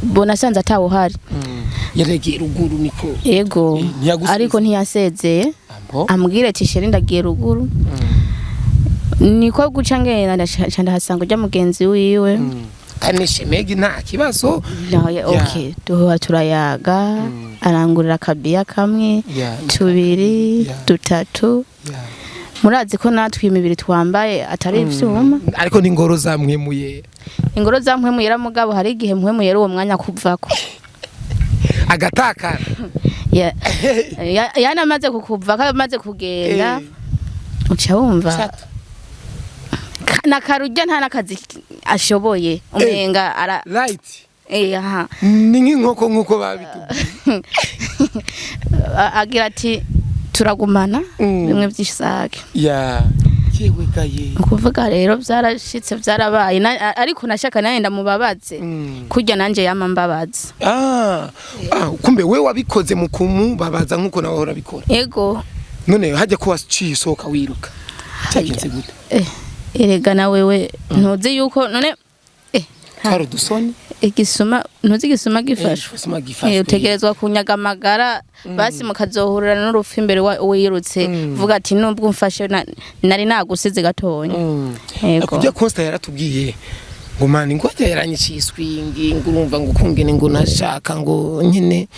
Bona asanze atawuhari. Yaregeye ruguru niko. Yego. Ntiyagusezeye? Ariko ntiyasezeye. Ambo. Ambwira ati: "Chéri, ndagiye ruguru." Niko guca ngenda, ndaca ndahasanga ujya mugenzi wiwe. Kandi shemegi nta kibazo. Okay, duhora turayaga, arangurira akabiya kamwe, tubiri, dutatu. Murazi ko natwe imibiri twambaye atari ivyuma. Ariko n'ingoro zamwemuye. Ingoro za mpwemu yera, mugabo hari igihe mpwemu yera uwo mwanya kuvako. Agatakara. Yanamaze kukuvako, amaze kugenda, uca wumva na karujya nta n'akazi ashoboye, umenga ara Right. Aha. Ni nk'inkoko nk'uko babitubwiye. Agira ati: "Turagumana." Bimwe by'isake. Ya, yewe gaye. Ukuvuga rero byarashitse, byarabaye. Ariko nashaka nawe ndamubabaze kurya nanje yama mbabaza. Ah, ah, kumbe we wabikoze mu kumubabaza nk'uko nawe wahora abikora. Ego. None hajya ko waciye usohoka wiruka, cyagenze gute? Erega na wewe ntuzi yuko none Twari udusoni. Igisuma, ntuzi igisuma gifashwe? Igisuma gifashwe. Utegerezwa kunyaga amagara, basi mukazohurira n'urupfu imbere wirutse. Vuga ati: "Nubwo umfashe, nari nagusize gatonya." Yego. Kujya Costa yaratubwiye ngo mani ngo ajya yaranyiciye iswingi, ngo urumva ngo kungene ngo nashaka ngo nyine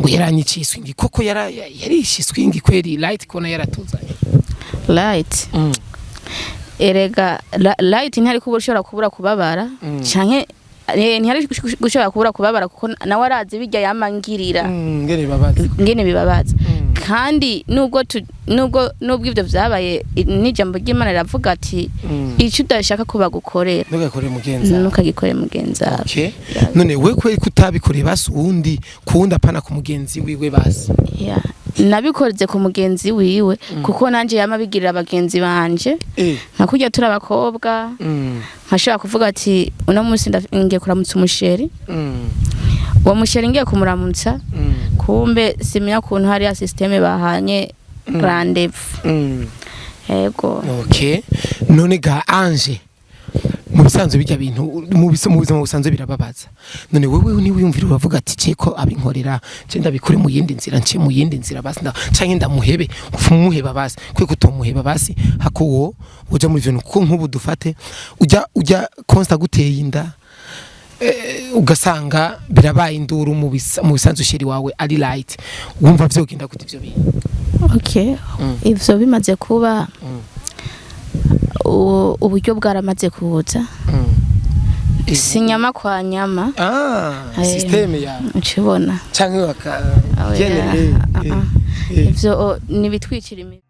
ngo yaranyiciye iswingi koko, yarishe iswingi kweri Light kona yaratuzanye. Light, erega Light ntihari kuba ushobora kubura kubabara, canke ntihari gushobora kubura kubabara, kuko nawe arazi bijya yamangirira. Ngene babaza. Ngene bibabaza. Kandi nubwo nubwo ivyo vyabaye, n'ijambo ry'Imana riravuga ati: "Icyo udashaka ko bagukorera, ntugakore mugenzi wawe." Ntukagikore mugenzi wawe. Okay. None we kweri kutabikoreye basi uwundi kuwundi, apana ku mugenzi wiwe basi? Yeah. Nabikoze ku mugenzi wiwe kuko nanje yama bigirira bagenzi banje, nka kurya turi abakobwa, nkashobora kuvuga ati: "Uno munsi ngiye kuramutsa umuchéri." Uwo muchéri ngiye kumuramutsa, kumbe simenya ukuntu hariya système bahanye rendez-vous. Yego. Okay. None ga Ange, mu bisanzwe bijya bintu mu buzima busanzwe birababaza. None wewe ntiwiyumvira uravuga ati: "Ce ko abinkorera, ce ndabikore mu yindi nzira, nce mu yindi nzira basi, canke ndamuhebe"? Umuheba basi kwe kutomuheba basi hako wo uja muri ivyo, kuko nk'ubu dufate ujya Consta guteye inda, ugasanga birabaye induru, mu bisanzwe chéri wawe ari Light, wumva vyogenda gute ivyo bintu? Okay, ivyo bimaze kuba, uburyo bwaramaze kuza, si nyama kwa nyama. Ah, système ya ucibona. Canke baka Oya, yene ah, ah. eh. Ivyo nibitwikira imibiri.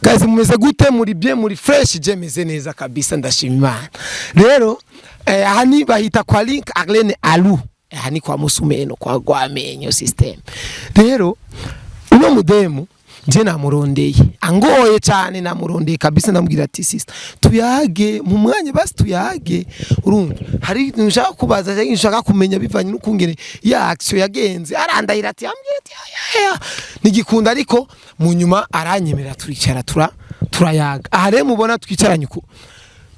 Guys, mumeze gute? Muri bien, muri fresh? Je meze neza kabisa, ndashima Imana. Rero aha ni bahita kwa Link Arlene Alu, aha ni kwa Musumeno kwa Gwamenyo system. Rero uno mudemu je namurondeye angoye cyane, namurondeye kabisa, ndamubwira ati: "Sister, tuyage mu mwanya basi, tuyage." Urumva hari ibintu nshaka kubaza cyangwa nshaka kumenya bivanye n'ukungene ya action yagenze. Arandahira ati, ambwira ati: "Aya, aya nigikunda." Ariko mu nyuma aranyemerera, turicara turayaga. Aha rero mubona twicaranye uku,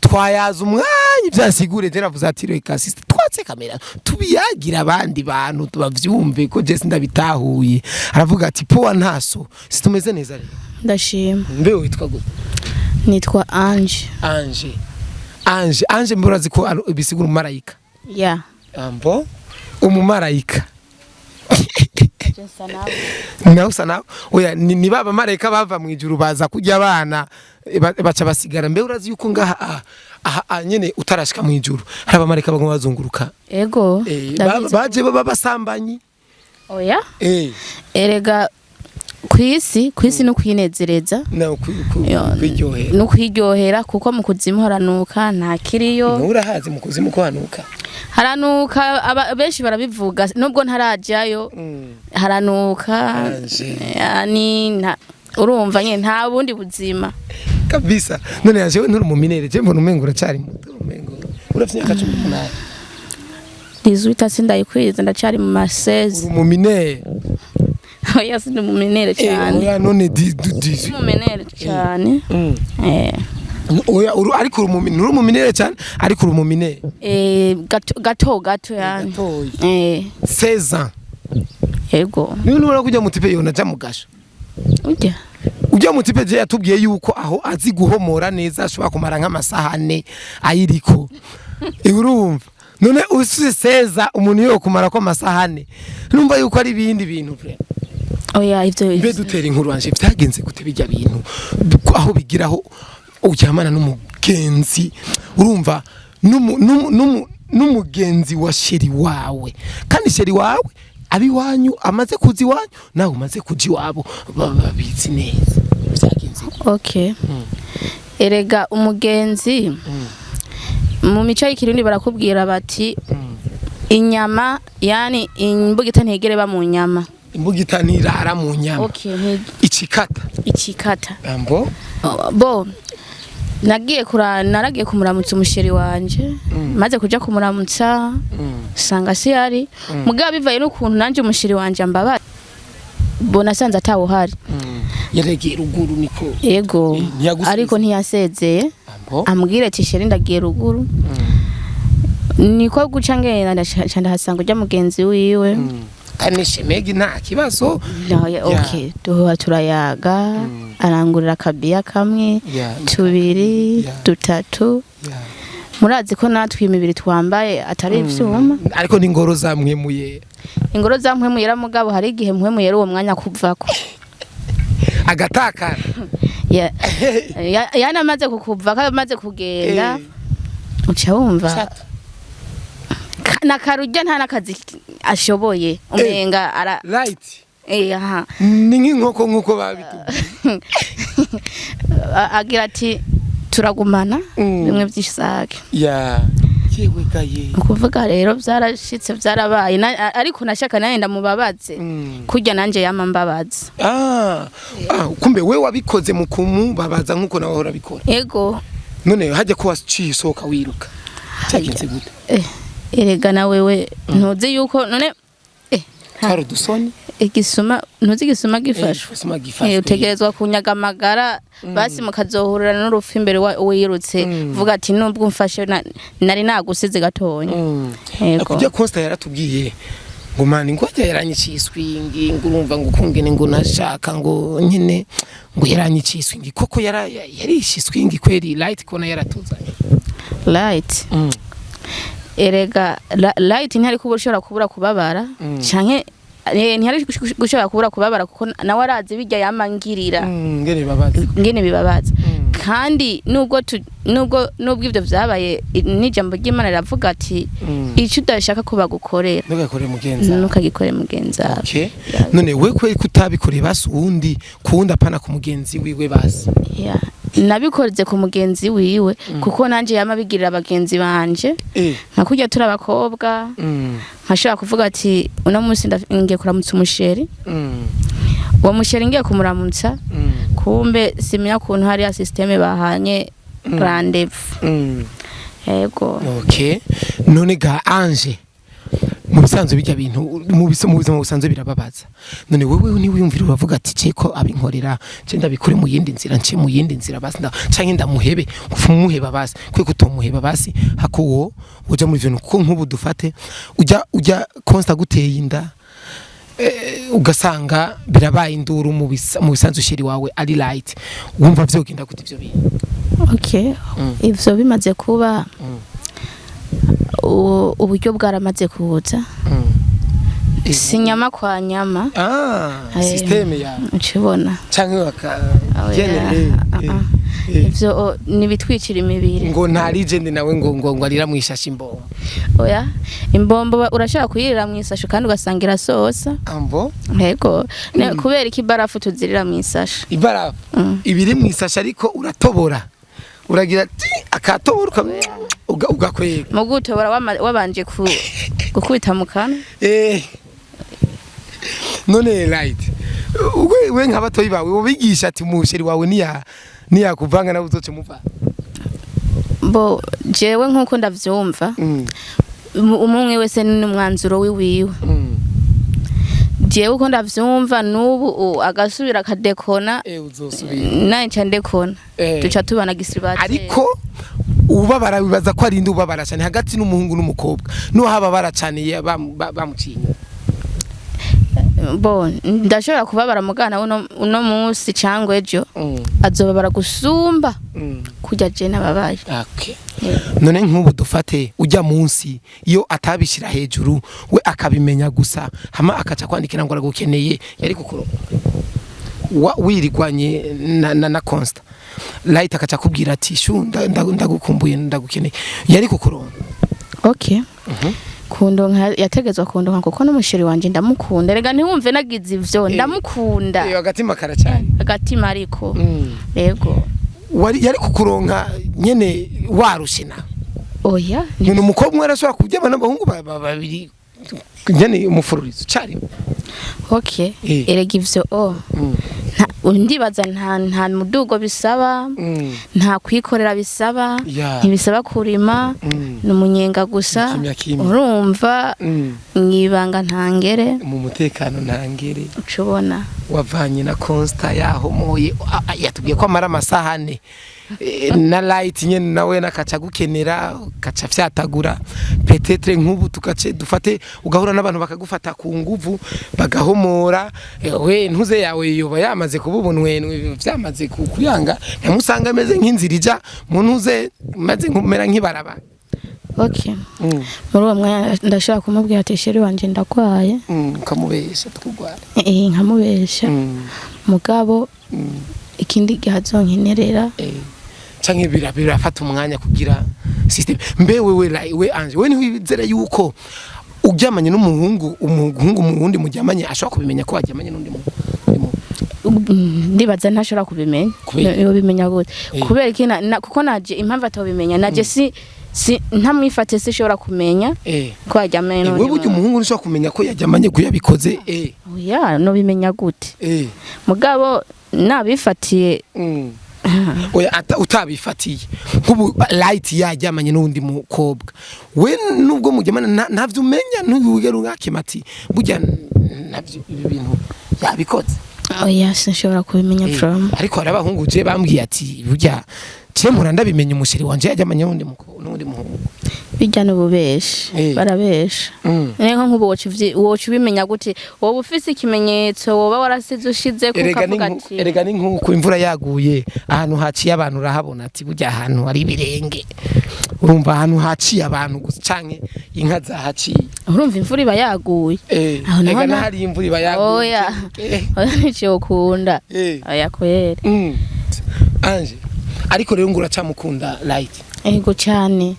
twayaza umwanya ibyansigure. Je navuze ati: "Reka sister twatse kamera, tubiyagira abandi bantu tubavyumve ko je sindabitahuye." Aravuga ati: "Poa, ntaso situmeze neza." Rero Ndashima. Mbe witwa gute? Nitwa Ange. Ange, Ange, Ange, mburazi ko bisigura umumarayika? Ya. Ambo umumarayika. Nsa nawe. Nawe usa nawe. Oya, ni ba bamarayika bava mu ijuru baza kurya abana, baca basigara. Mbe urazi yuko ngaha aha nyene utarashika mu ijuru hari abamarayika baguma bazunguruka? Ego. Ndabizi. Baje baba basambanyi. Oya, erega kwisi no kwinezereza. No kwiryohera. No kwiryohera, kuko mu kuzimu haranuka, nta kiriyo. Nturahazi mu kuzimu ko hanuka? Haranuka, benshi barabivuga nubwo ntarajayo. Haranuka. Anje. Yani urumva nyine nta bundi buzima. Kabisa. None yaje nturi mu mineure, je mbona umengo uracari muto, umengo urafite imyaka 18. 18 sindayikwiza, ndacari mu masezi. Uri mu mineure. Oya, sindi mu mineure cyane. Oya, none di Mu mineure cyane. Oya, ariko uri umu mineure cyane, ariko uri umu mineure. Gato gato gato yani. Gatoyi. 16 ans. Yego. Niwe nubona kujya mu type yona aja mu gasho. Ujya. Ujya mu type je yatubwiye yuko aho azi guhomora neza, ashobora kumara nk'amasaha 4 ayiriko. Urumva none usiseza umuntu yo kumara ko amasaha 4, numva yuko ari ibindi bintu vraiment. Oya, ivyo. Mbe dutera inkuru wanje, vyagenze gute bijya bintu aho bigiraho uryamana n'umugenzi, urumva, n'umugenzi wa chéri wawe, kandi chéri wawe abiwanyu amaze kuza iwanyu, nawe umaze kuja iwabo, babizi neza, vyagenze gute? Okay, erega umugenzi mu mico y'ikirundi barakubwira bati inyama, yani imbugita ntigere ba mu nyama. Imbugita ntirara mu nyama. Okay, Icikata. Ikikata. Ambo. Bo nagiye kura, naragiye kumuramutsa umu chéri wanje. Maze kuja kumuramutsa sanga si yari mugabo, bivaye n'ukuntu nanje umu chéri wanje ambaba bo, nasanze atawuhari. Yaregeye ruguru niko. Yego. Ntiyagusezeye? Ariko ntiyasezeye. Ambo. Ambwira ati: "Chéri, ndagiye ruguru." Niko guca ngenda, ndaca ndahasanga ujya mugenzi wiwe. Kandi shemegi nta kibazo. No, ya, okay, duhora turayaga, arangurira akabiya kamwe, tubiri, dutatu. Murazi ko natwe imibiri twambaye atari ivyuma. Ariko n'ingoro zamwemuye. Ingoro za mpwemu yera, mugabo hari igihe mpwemu yera uwo mwanya kuvako. Agatakara. Yanamaze kukuvako, amaze kugenda, uca wumva na karujya nta n'akazi ashoboye, umenga ara Right. Aha. Ni nk'inkoko nk'uko babitubwiye. Agira ati turagumana bimwe by'isake. Ya, yewe gaye. Ukuvuga rero byarashitse, byarabaye. Ariko nashaka nawe ndamubabaze kurya nanje yama mbabaza. Ah, kumbe we wabikoze mu kumubabaza nk'uko nawe wahora abikora. Ego. None hajya ko waciye usohoka wiruka, cyagenze gute? Erega na wewe ntuzi yuko none Twari udusoni. Igisuma, ntuzi igisuma gifashwe? Igisuma gifashwe. Utegerezwa kunyaga amagara, basi mukazohurira n'urupfu imbere wirutse, vuga ati nubwo umfashe nari nagusize gatonya. Yego. Kujya Costa yaratubwiye ngo mani ngo ajya yaranyiciye iswingi, ngo urumva ngo kungene ngo nashaka ngo nyine ngo yaranyiciye iswingi koko, yarishe iswingi kweri Light kona yaratuzanye? Light, erega Light ntihari kuba ushobora kubura kubabara, canke ntihari gushobora kubura kubabara, kuko nawe arazi bijya yamangirira. Ngene babaza. Ngene bibabaza. Kandi nubwo ivyo vyabaye, n'ijambo ry'Imana riravuga ati icyo udashaka ko bagukorera ntugakore mugenzi wawe. Ntukagikore mugenzi wawe. Okay. None we kweri kutabikoreye basi uwundi kuwundi, apana ku mugenzi wiwe basi? Yeah. Nabikoze ku mugenzi wiwe kuko nanje yama bigirira bagenzi banje, nka kurya turi abakobwa, nkashobora kuvuga ati uno munsi ngiye kuramutsa umu chéri. Uwo mu chéri ngiye kumuramutsa, kumbe simenya ukuntu hariya système bahanye rendez-vous. Yego. Okay. None ga Ange, mu bisanzwe bijya bintu mu buzima busanzwe birababaza. None wewe niwiyumvira uravuga ati ce ko abinkorera, ce ndabikure mu yindi nzira, nce mu yindi nzira basi, canke ndamuhebe, umuheba basi, kwe kutomuheba basi, hako wo uja muri ivyo, kuko nk'ubu dufate ujya Consta guteye inda, ugasanga birabaye induru, mu bisanzwe chéri wawe ari Light, wumva vyogenda gute ivyo bintu? Okay, ivyo bimaze kuba, uburyo bwaramaze kuza, si nyama kwa nyama. Ah, système ya ucibona. Canke baka Oya, genere. ah, ah. Ivyo nibitwikira imibiri. Ngo nta legend nawe ngo arira mwishashi imbombo. Oya, imbombo urashobora kuyirira mu isashe kandi ugasanga irasosa. Ambo. Yego. Kubera iki ibarafu tuzirira mu isashe? Ibarafu ibiri mwishashi, ariko uratobora, uragira ti akatobora ugakwega. Mu gutobora wabanje gukubita mu kanwa. None Light, we nka batoyi bawe ubigisha ati mu chéri wawe niya niyakuvanga nawe uzoce muva? Bo jewe nkuko ndavyumva, umwe wese n'umwanzuro wiwiwe. Jewe uko ndavyumva n'ubu agasubira akadekona, Uzosubira. Naye nca ndekona, duca tubana gisiribateri. Ariko ubabara, wibaza ko ari inde ubabara cyane hagati n'umuhungu n'umukobwa? Nuhababara cyane bamuciye inyuma? Bo ndashobora kubabara mugana uno munsi cyangwa ejo azobabara gusumba kurya je nababaye. Okay. None nk'ubu dufate ujya munsi, iyo atabishyira hejuru, we akabimenya gusa, hama akaca kwandikira ngo aragukeneye, yari kukuro wirigwanye na Consta Light, akaca akubwira ati: "Shu, ndagukumbuye, ndagukeneye", yari kukuronka? Okay, kundonka yategetswe kundonka, kuko n'umusheri wanje ndamukunda. Rega ntiwumve nagize ivyo, ndamukunda. Agatima karacyari. Agatima ariko, yego. Wari yari kukuronka nyene warushe na Oya. None umukobwa umwe arashobora kuryama n'abahungu babiri nyene umufururizo carimwe? Okay. Erega ivyo ndibaza nta mudugo bisaba, nta kwikorera bisaba, ntibisaba kurima, ni umunyenga gusa. Kimya kimya. Urumva, mwibanga ntangere. Mu mutekano ntangere. Uca ubona. Wavanye na Consta yahomoye, yatubwiye ko amara amasaha 4. Na Light nyene nawe nakaca gukenera, kaca fyatagura. Peut-être nk'ubu tugace dufate ugahura n'abantu bakagufata ku nguvu, bagahomora, we ntuze yawe yoba yamaze kuba ubunwenwe, vyamaze kuyanga, ntamusanga ameze nk'inzira ija mu ntuze, maze nkumera nk'ibarabara. Okay, muri uwo mwanya ndashobora kumubwira ati: "Chéri wanje, ndagwaye." Ukamubesha tukugwara. Nkamubesha, mugabo ikindi gihe azonkenerera. Canke birafata umwanya kugira system. Mbe wewe we Ange, we ntiwizera yuko uryamanye n'umuhungu, umuhungu mu wundi muryamanye ashobora kubimenya ko waryamanye n'undi muntu? Ndibaza ntashobora kubimenya. Kubera? Yo bimenya gute? Kubera iki? Kuko naje impamvu atobimenya, naje si ntamwifate sishobora kumenya ko yaryamanye We n'undi burya muntu. Umuhungu ntushobora kumenya ko yaryamanye ko yabikoze. Oya, nobimenya gute? Mugabo nabifatiye. Oya, utabifatiye, nk'ubu Light yaryamanye n'undi mukobwa, we nubwo muryamana ntavyo umenya, ntugere ugakima ati burya navyo ibi bintu yabikoze. Oya, sinshobora kubimenya from. Ariko hari abahungu je bambwiye ati: "Burya je mpora ndabimenya, umusheri wanje yaryamanye n'undi muhungu." Bijya n'ububeshi. Barabesha. Rero nk'ubu woca ubimenya gute? Woba ufise ikimenyetso woba warasize ushize ko Erega ni ukavuga ati erega ni nk'uko imvura yaguye, ahantu haciye abantu urahabona ati burya ahantu hari ibirenge. Urumva, ahantu haciye abantu gusa canke inka zahaciye. Urumva, imvura iba yaguye. Aho naho Ega n'ahari imvura iba yaguye. Oya. Oya, nticiokunda. Oya kweri. Ange, ariko rero ngo uracamukunda Light? Ego cyane,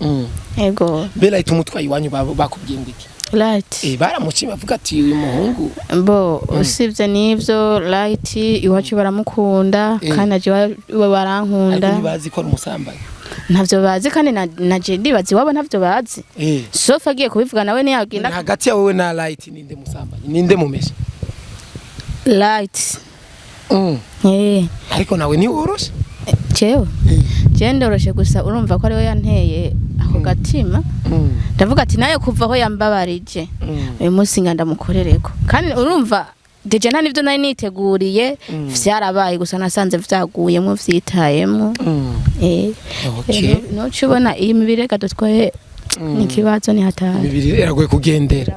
ego. Mbe Light umutwayi iwanyu bakubwiye ngo iki? Light? Baramuciye bavuga ati uyu muhungu. Bo usibye n'ivyo, Light iwacu baramukunda. Kandi naje iwabo Ariko barankunda. ntibazi ko ari umusambanyi? Ntavyo bazi, kandi naje ndibaza iwabo ntavyo bazi. Sofa agiye kubivuga nawe ntiyagenda. Hagati ya wowe na Light, ninde musambanyi, ninde mumesha? Light. Ariko nawe ntiworoshe. Jewe jewe ndoroshe, gusa urumva ko ariwe yanteye ako gatima. Ndavuga ati nawe kuva aho yambabarije, uyu munsi nga ndamukorereko. Kandi urumva déjà nta nivyo nari niteguriye, vyarabaye gusa nasanze vyaguyemwo, vyitayemwo. Noca ubona iyi mibiri reka dutwaye ni ikibazo, ni hatari. Imibiri iragoye kugendera.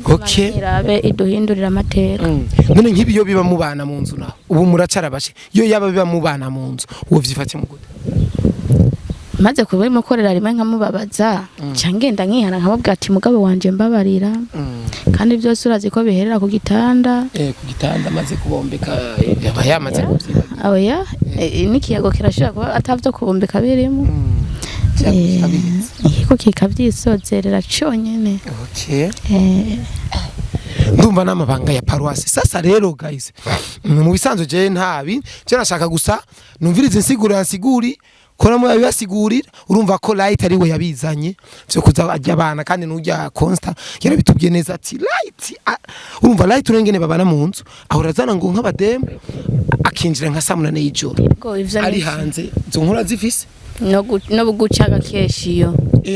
Okay. Irabe iduhindurira amateka. None nk'ibi iyo biba mubana mu nzu naho, ubu muracarabashe, iyo yaba biba mubana mu nzu, uwo vyifate mu gute? Maze kubimukorera rimwe nkamubabaza, nca ngenda nkihana, nkamubwira ati: "Mugabo wanje, mbabarira." Kandi byose urazi ko biherera ku gitanda. Ku gitanda amaze kubombeka, aba yamaze kuvyibagira. Oya, n'ikiyago kirashobora kuba atavyo kubombeka birimo. Kikabiheza. Ko kikavyisozerera conyene. Okay. Ndumva n'amabanga ya paruwasi. Sasa rero guys, mu bisanzwe je ntabi je nashaka gusa numvirize insiguro yansiguri ko namwe yabibasigurira. Urumva ko Light ari we yabizanye vyo kuza ajya abana, kandi n'ujya Consta yarabitubwiye neza ati Light, urumva Light urengene babana mu nzu, ahora azana ngo nk'abademu, akinjira nka saa 8 y'ijoro. Ngo ivyo ari ni hanze, izo nkuru zifise. No guca agakeshiyo.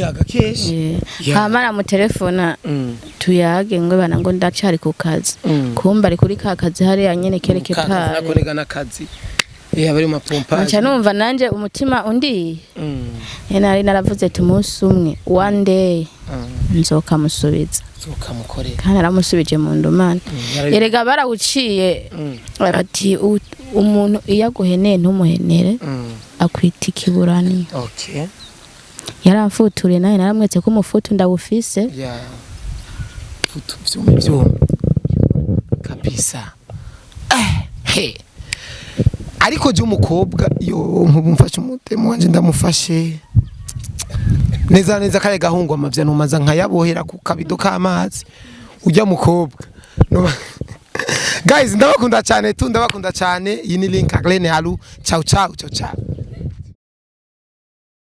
Agakeshi. Hama aramutelefona, tuyage, ngo bana, ngo ndacari ku kazi. Kumba ari kuri ka kazi hariya nyene kereke pare. Nakorega n'akazi, abari mu mapompage. Nca numva nanje umutima undiye. Nari naravuze ati umunsi umwe, one day, nzokamusubiza. Ukamukorera. Kandi aramusubije mu ndumane. Erega barawuciye, ati umuntu iyo aguheneye ntumuhenere, akwita ikiburani. Yaramfuturiye, nawe naramwetse ko umufutu ndawufise. Ya, futu vyume vyume kabisa. He, ariko je umukobwa yo nkubu mfashe umutemo wanje, ndamufashe neza neza, kare gahungu amavya numaza nkayabohera ku kabido k'amazi ujya mukobwa. Guys, ndabakunda cyane tu, ndabakunda cyane. Iyi ni Link Glen Halu. Ciao ciao ciao ciao.